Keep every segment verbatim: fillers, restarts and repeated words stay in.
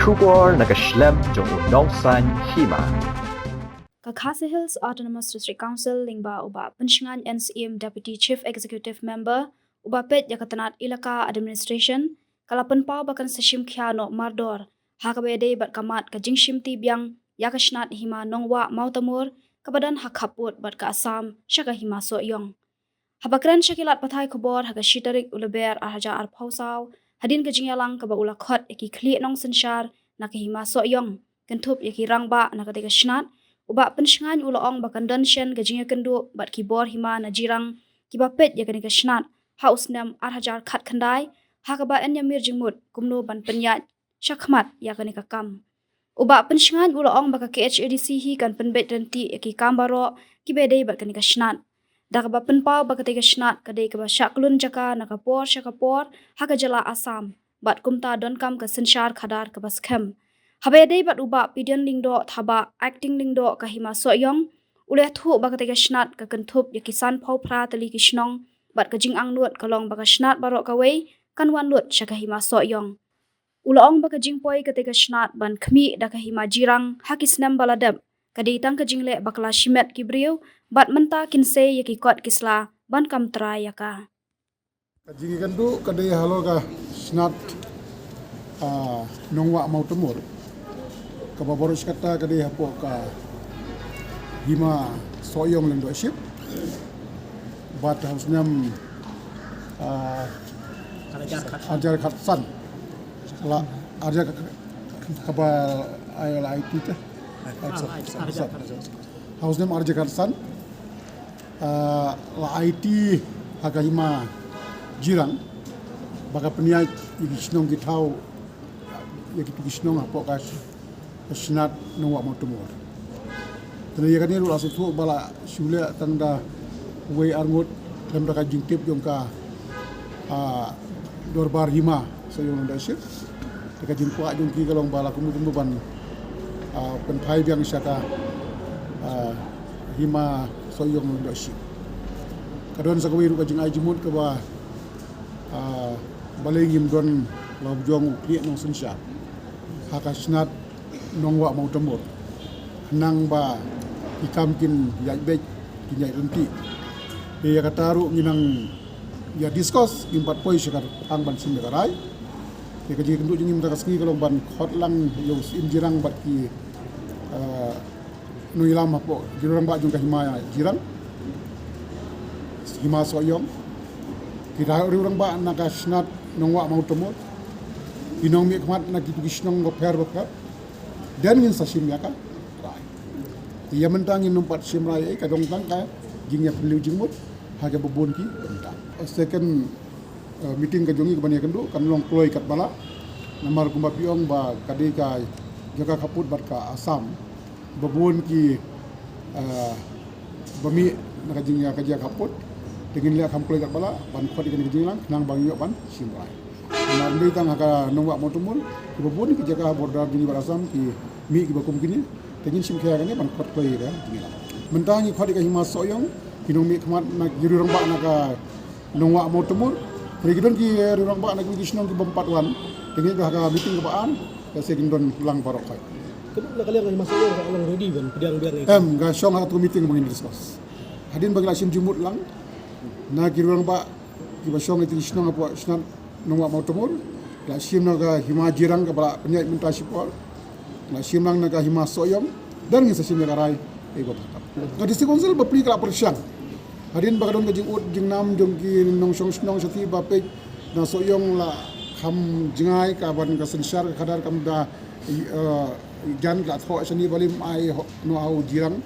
Khubor na ka shlem jong u nongsaiñ hima. Ka Khasi Hills Autonomous District Council lyngba u Bah Pynshngain N Syiem, Deputy Chief Executive Member, u ba peit ïa ka tnat Elaka Administration, ka la pynpaw ba kan sa shim khia noh mardor ha kaba ïadei bad ka mat ka jingshimti biang ïa ka shnat hima Nongwah Mawtamur, kaba don ha khappud bad ka Assam sha ka hima Sohiong. Haba kren sha ki lad pathai khubor ha ka shi tarik u Lber ar hajar arphew saw, hadien ka jingïalang kaba u la khot ïa ki khlieh nongsynshar na ka hima Sohiong kynthup ïa ki rangbah na katei ka shnat, u Bah Pynshngain u la ong ba kan don shen ka jingïakynduh bad ki bor hima na Jirang kiba peit ïa kane ka shnat ha u snem ar hajar khatkhyndai, ha kaba yn ïamir jingmut kumno ban pynïaid shakhmat ïa kane ka kam. U Bah Pynshngain u la ong ba ka K H A D C hi kan pynbeit ryntih ïa ki kam baroh kiba ïadei bad kane ka shnat, da kaba pynpaw ba katei ka shnat ka dei kaba shah kyllun jaka na ka por sha ka por ha ka jylla Assam, bad kumta donkam ka synshar khadar kaba skhem. Haba ïadei bad u Bah Pidion Lyngdoh Thabah, Acting Lyngdoh ka hima Sohiong, u la ïathuh ba katei ka shnat ka kynthup ïa ki sanphew phra tylli ki shnong, bad ka jingangnud ka long ba ka shnat baroh kawei kan wan lut sha ka hima Sohiong. U la ong ba ka jingpoi katei ka shnat ban khmih da ka hima Jirang ha ki snem ba la dep ka dei tang ka jingleh bakla shimet ki briew, bad mynta kin sei ïa ki kot ki sla ban kam trai ïa ka. Ka jingïakynduh ka dei halor ka shnat, ah, Nongwah Mawtamur, kaba baroh shi katta ka dei hapoh ka hima Sohiong Lyngdoh Ship. Bad ha u snem, ah, ar hajar khatsan, la ar hajar kha-, kaba ai la aiti te. Ha u snem ar hajar khatsan, ah, la aiti ha ka hima Jirang ba ka pynïaid ïa ki shnong ki thaw, ïa kitu ki shnong hapoh ka, ka shnat Nongwah Mawtamur. Te na ïa kane ruh la sngewthuh ba la shu leh tang da uwei ar ngut lem da ka jingtip jong ka, ah, dorbar hima Sohiong Lyngdoh Ship. Te ka jingkwah jong ki ka long ba la kumno kumno ban, ah, pynphai biang sha ka, ah, hima Sohiong Lyngdoh Ship. Ka don sa kawei ruh ka jingai jingmut kaba, ah, balei ngim don la u jong u khlieh nongsynshar ha ka shnat Nongwah Mawtamur, khnang ba ki kam kin ïaid beit, kin ïaid ryntih. Te ïa kata ruh ngi nang ïa discuss, ngim pat poi sha ka thang ban shim ïa ka rai. Te ka jingïakynduh jong ngi mynta ka sngi ka long ban khot lang ïa u Syiem Jirang bad ki, eh, nongïalam hapoh ki rangbah jong ka hima Jirang, hima Sohiong, ki riewrangbah na ka shnat Nongwah Mawtamur, ki nongmihkhmat na kitu ki shnong bapher bapher. Then ngin sa shim ïa ka rai. Ïa mynta ngin nym pat shim rai ei, ka don tang ka jingïapylliew jingmut ha kaba bun ki bynta. Second, eh, meeting ka jong ngi kaban ïakynduh kan long kloi katba lah. Namar kumba phi ong ba ka dei ka jaka khappud bad ka Assam, ba bun ki, eh, ba mih na ka jingïa ka jaka khappud. Te ngin leh kham kloi katba lah ban khot ïa kane ka jingïalang khnang ba ngin ïoh ban shim rai. Namar ym dei tang ha ka Nongwah Mawtamur, kiba bun ki jaka border jong ngi bad Assam ki mih kiba kum kine. Te ngin shim khia ïa kane ban khot kloi ïa ka jingïalang. Mynta ngi khot ïa ka hima Sohiong, ki nongmihkhmat na ki riewrangbah na ka Nongwah Mawtamur. Te ki don ki riewrangbah na ki shnong kiba ym pat wan. Te ngi ha ka meeting kaba ar, ka shu kin don lang baroh khoit. Ka dei na ka liang ka hima Sohiong ka long ready ban pdiang biang ïa ka. Em, ka shong ha katu ka meeting ba ngin discuss. Hadien ba ngi la shim jingmut lang na ki riewrangbah kiba shong ha ki shnong hapoh shnat Nongwah Mawtamur, la shim na ka hima Jirang kaba la pynïaid mynta shipor, la shim lang na ka hima Sohiong, then ngin sa shim ïa ka rai ei ba bha. Ka District Council bapli ka la pyrshang. Hadien ba ka don ka jingud jingnam jong ki nongshong shnong shatei ba peit na Sohiong la kham jngai, ka ban ka synshar ka khadar kam da, eh, jan, ka la thoh shane ba lym ai ho-, noh ha u Jirang.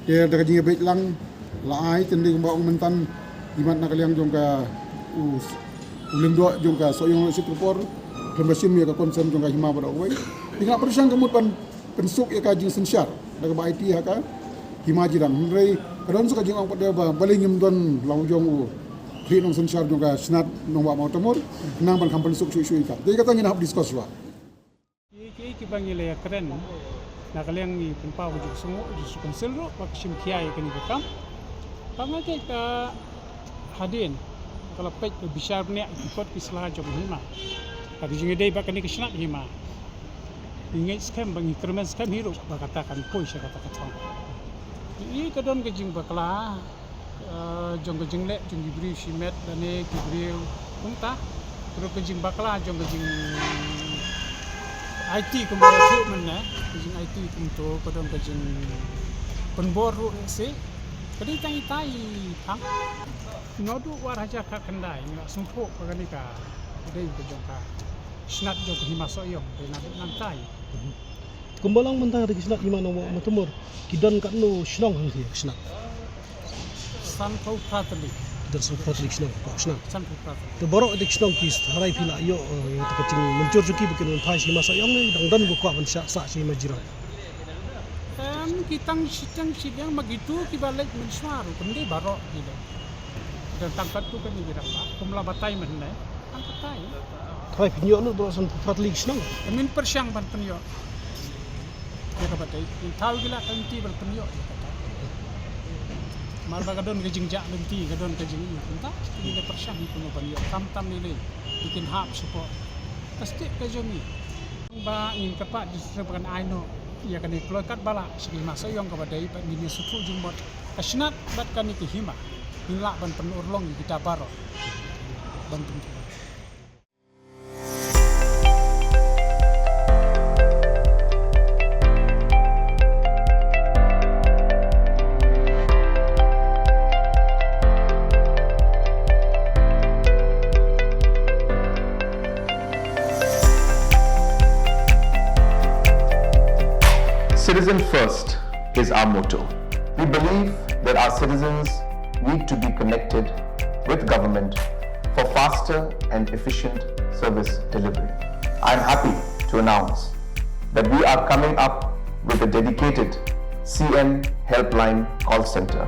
Te da ka jingïabeit lang la ai, te ynda kumba ong mynta, imat na ka liang jong ka u, u lyngdoh jong ka Sohiong Leadership Corps, khlem da shim ïa ka consent jong ka hima baroh kawei. Te nga pyrshang ka mut ban pynsuk ïa ka jingsynshar da kaba aiti ha ka hima Jirang. Hynrei ka don sa ka jingong pat de ba balei ngim don la u jong u khlieh nongsynshar jong ka shnat Nongwah Mawtamur, khnang ban kham pynsuk shuh shuh ïa ka. Te kata ngin hap discuss shuwa. Kiei kiei kiba ngi la ïakren na ka liang, ngi pynpaw ka jingsngew, ka jingsngewsih ruh ba ka shim khia ïa kane ka kam. Ba nga ngeit ba hadien ka la peit, ka bishar bniah ïa ki kot ki sla jong ka hima, ka jingïadei bad kane ka shnat hima. Ngi ngeit skhem ba ngi kyrmen skhem hi ruh ba kata kan poi sha kata ka thong. Ïa ka don ka jingbakla, eh, jong ka jingleh jong ki briew shimet lane ki briew kumta. Ruh ka jingbakla jong ka jing aiti kumba ïathuh mynne, ka jing aiti kumto ka don ka jingpynbor ruh ïa si. Ka dei tang itai i thang. Naduh ar hajar khatkhyndai ngi la sngewthuh ba kane ka dei ka jong ka shnat jong ka Hima Sohiong, dei naduh nangtai. Kumba long mynta ka shnat Hima Nongmah Ummatumor, ki don katno shnong hangtei ka shnat? Sanphew phra tylli. Ki don sanphew phra tylli shnong, kok shnong. Sanphew phra tylli. Te baroh ïa ki shnong ki tharai phi la ïoh, eh, ïa ka jingmynjur jong ki ba kin wan phai sha Hima Sohiong ne dang don ba kwah ban shah sah sha Hima Jirang? Em, ki tang shi tang shi liang ma kitu kiba leit mynshuwa ruh, ym dei baroh ki leit. Don tang katto katne ki dang ba, kum la batai mynne, tang katai. Trai pynïoh lut baroh sanphew phra tylli ki shnong. Ngim pyrshang ban pynïoh ïa kaba dei, ngin thaw ïa ki la ka lynti ban pynïoh ïa kata. Namar ba ka don ka jingjah lynti, ka don ka jingïoh, kumta ngin pyrshang ïa kano ban ïoh, khamtam lei lei, ïa kin hap shapoh ka state ka jong ngi. Ba ngin kyrpad jingshakri ba kan ai noh ïa kane ka kloi katba lah sha ka Hima Sohiong kaba dei, bad ngin ïa sngewthuh jingmut ka shnat bad kane ka hima, ngin lah ban pynurlong ïa kita baroh ban pynurlong. Citizen first is our motto. We believe that our citizens need to be connected with government for faster and efficient service delivery. I am happy to announce that we are coming up with a dedicated C M Helpline call center.